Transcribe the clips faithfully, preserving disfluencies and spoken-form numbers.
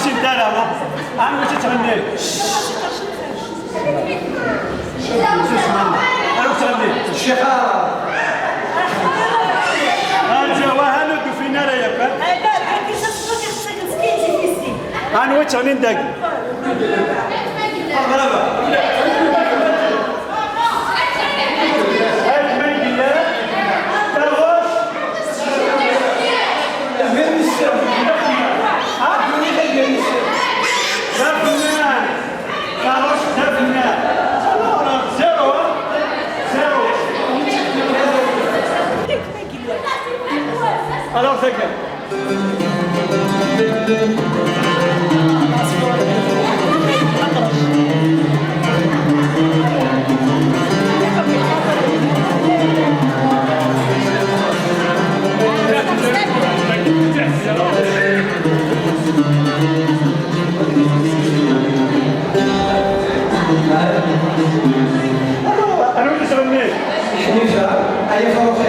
Ur ttint ara, ha? Ɛni wacu tettɣenni? Anwa tettɣenni? Ccix. Arǧu, wa, ha, ur d-ufin ara yakk, ha? Anwa yettɣennin dagi? Alors, c'est clair. Anwa i d-isɣennin? Ḥnifa, ay afrux.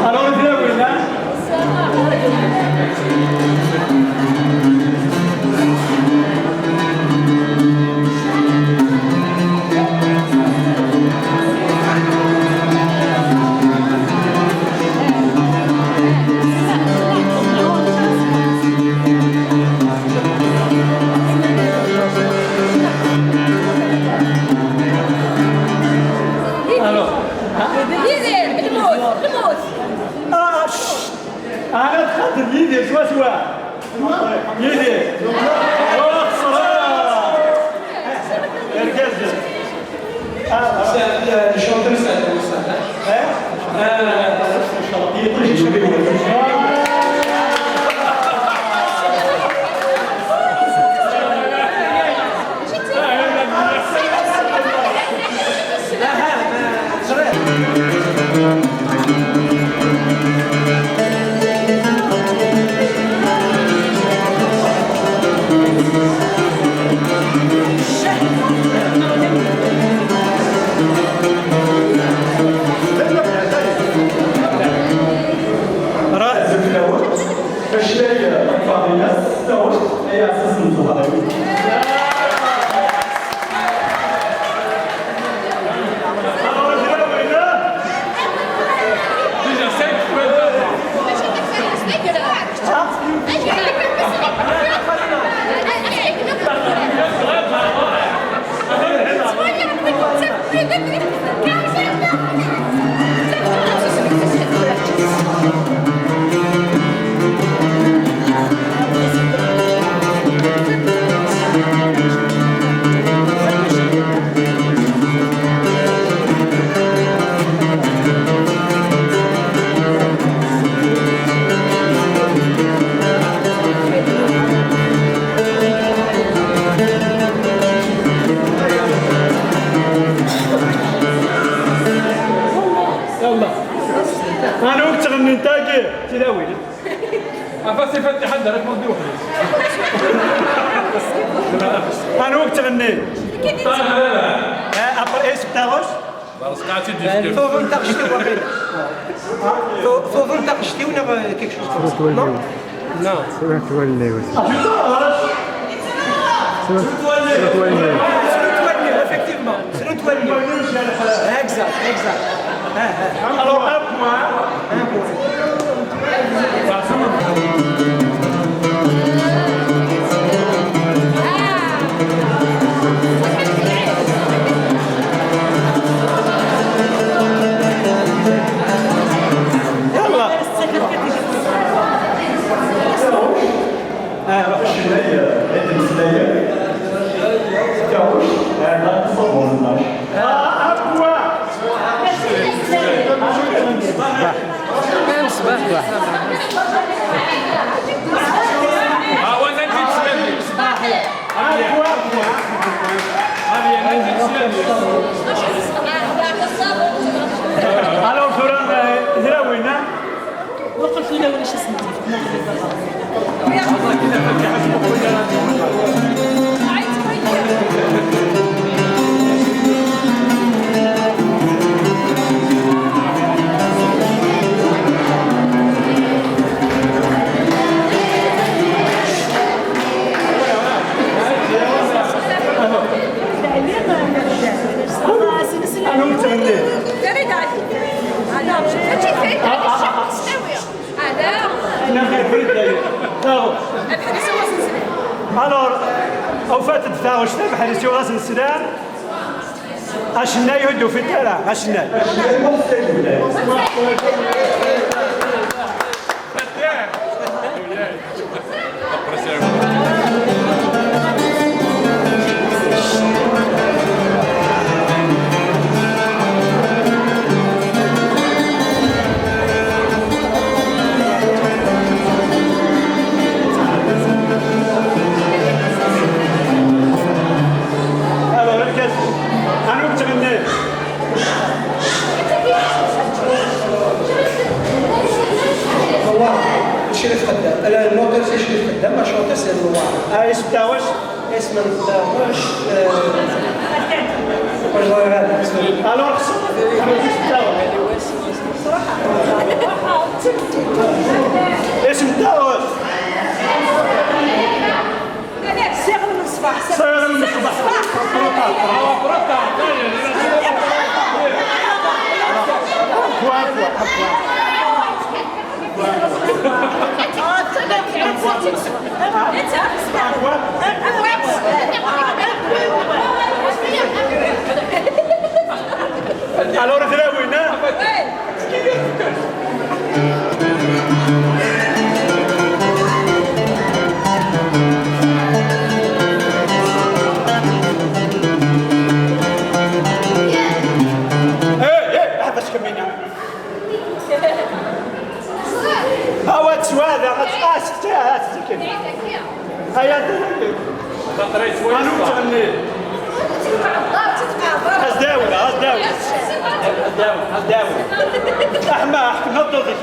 Alors, le vieux, oui, là. Alors, Yidir, lmut, lmut. Ah, cc. Ara txaṭer Yidir swaswa. Yidir. Oh, xesra. Argaz. Ah, ah. C'est, euh, le chanteur, ça, ça, hein? Hein? Euh, Rah. Aslay n Faḍila, s tawet ay aɛessas n tẓuɣrin. Yalla. Anwa i yettɣennin tagi? Tilawin. Afas ifatiḥ ad d-répondre weḥd-s. Anwa i yettɣennin? Ah, après, est-ce que t'as reçu? Tuḍen taɣect-iw, waqila. Tu-, tuḍen taɣect-iw neɣ, euh, quelque chose comme ça. Non? Non. Tura twalli. Tura twalli. Effectivement. Exact, exact. Ah, ah. Alors, un point. Un point. يلا. آه، روح. شوية، عيد المسلاية. كاوش، آه، لا تصبر النار. آه، أقوى. كان صباح واحد. ها هو أنا نزيد سمير. أقوى. هذه أنا نزيد سمير. أنا متغني. أنا متغني. Alors, au fait, d taɣect tabeḥrit yuɣ-asen slan. Acennay ur d-ufit ara, acennay. Alors, argaz, anwa yettɣennin? Newwara, Crif Xeddam. La, le moteur c'est Crif Xeddam, la chanteuse c'est Newwara. Ah, isem-nnes? Isem-nnes, euh, واش ضايع هذا؟ Alors, isem-nnes. Isem-nnes. Siɣel n ṣṣbeḥ. Siɣel n ṣṣbeḥ. Trop tard. Alors, d lawi, ha? Eh, eh, ḥbes kemmini. Awa teswa da, as-, as-, as-, as-, Aya, anwa yettɣennin? As-d-awi, as-d-awi. As-d-awi, as-d-awi. Aḥma, ḥkem, hḍeṛ zik.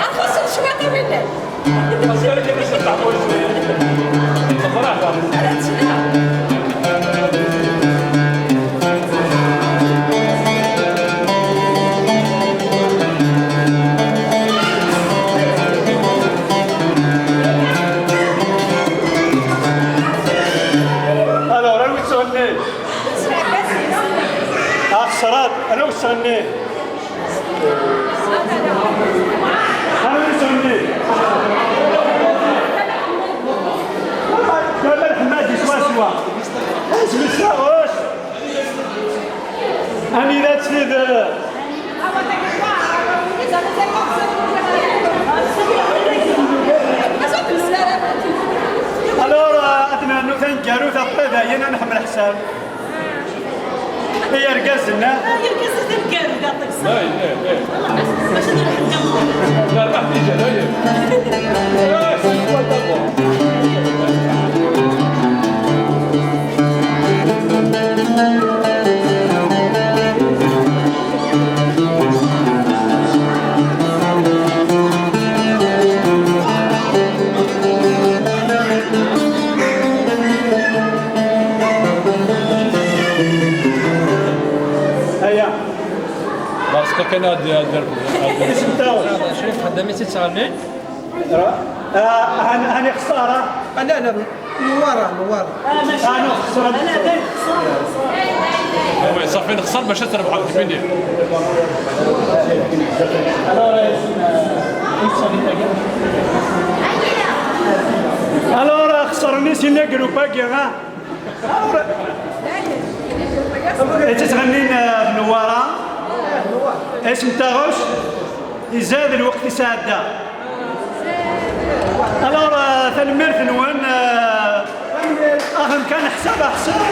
Aṭas n ccwata winna. Alors, anwa yettɣennin? Ah, xesreɣ, anwa yettɣennin? Anwa yettɣennin? Kamal Ḥemmadi, swaswa. Isem-is taɣect. Anida-tt tid? Alors, euh, ad nernu taneggarut, après dayen ad nḥemmel ḥsab. I yergazen, ah? Ah, yergazen d aneggaru, d aṭas. Ay, ay, ay. Maca d lḥedd. Nerbeḥ tijaray. Ah, c'est quoi d'abord? Aya. Parce que كان هاد، هاد، هاد، هاد. Crif Xeddam i tt-yettɣennin. Ah, han-, hani xesreɣ. Ah, la, la, Newwara, Newwara. Ah, non, xesreɣ. Oui, صافي نخسر باش تربح الكمينيا. Alors, xesren-iyi sin agrup-agi, ha? Yettɣennin, euh, Newwara. Isem n taɣect. Izad lweqt isɛedda. Alors, euh, tanemmirt-nwen, euh, axem kan ḥsab ḥsab.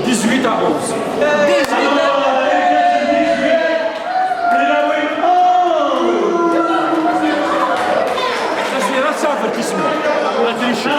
Dix-huit à onze. Nasira tesɛa avertisma. La triche.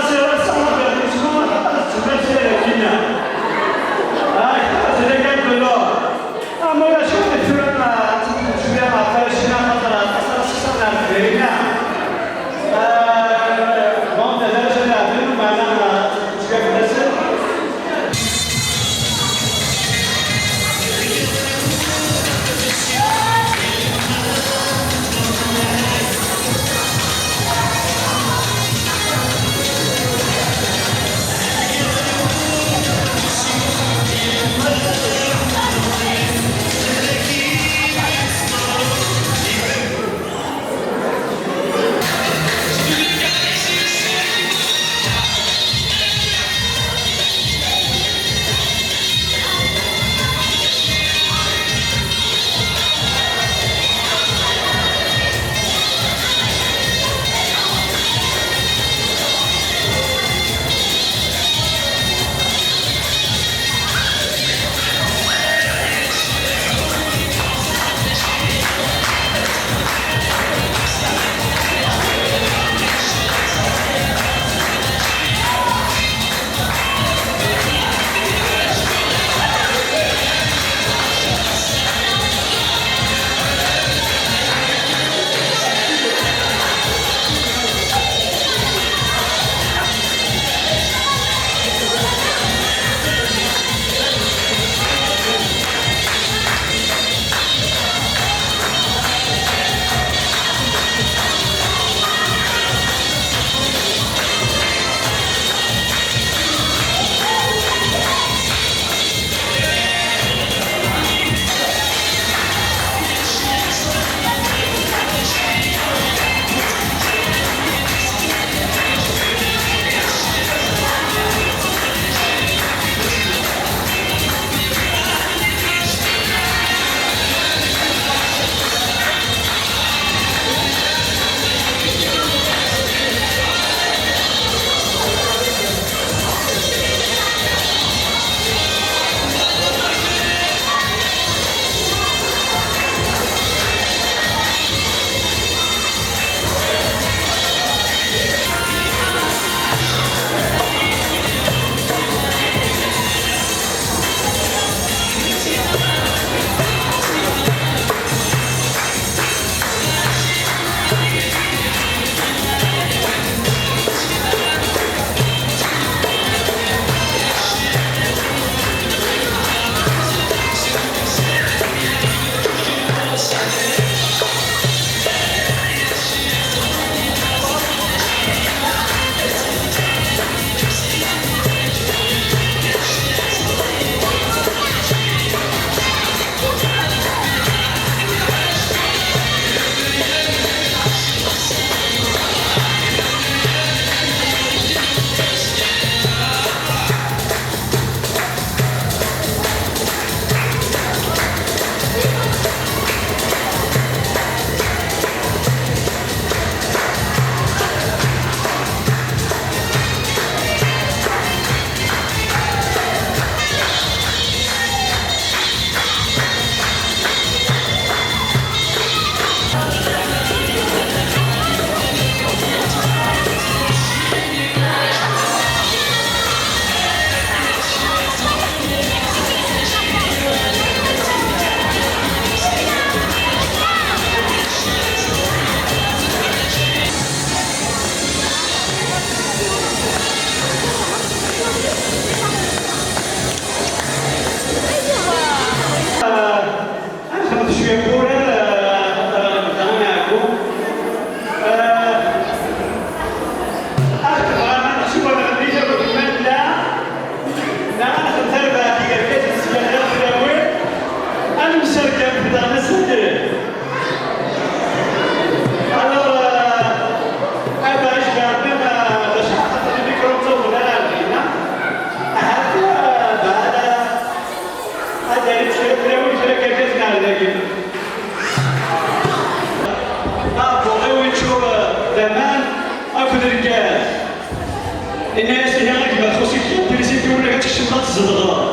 Ini-as ihi a gma, xuṣ-ik kan trisiti, win ad tkecmeḍ ad tzedɣeḍ.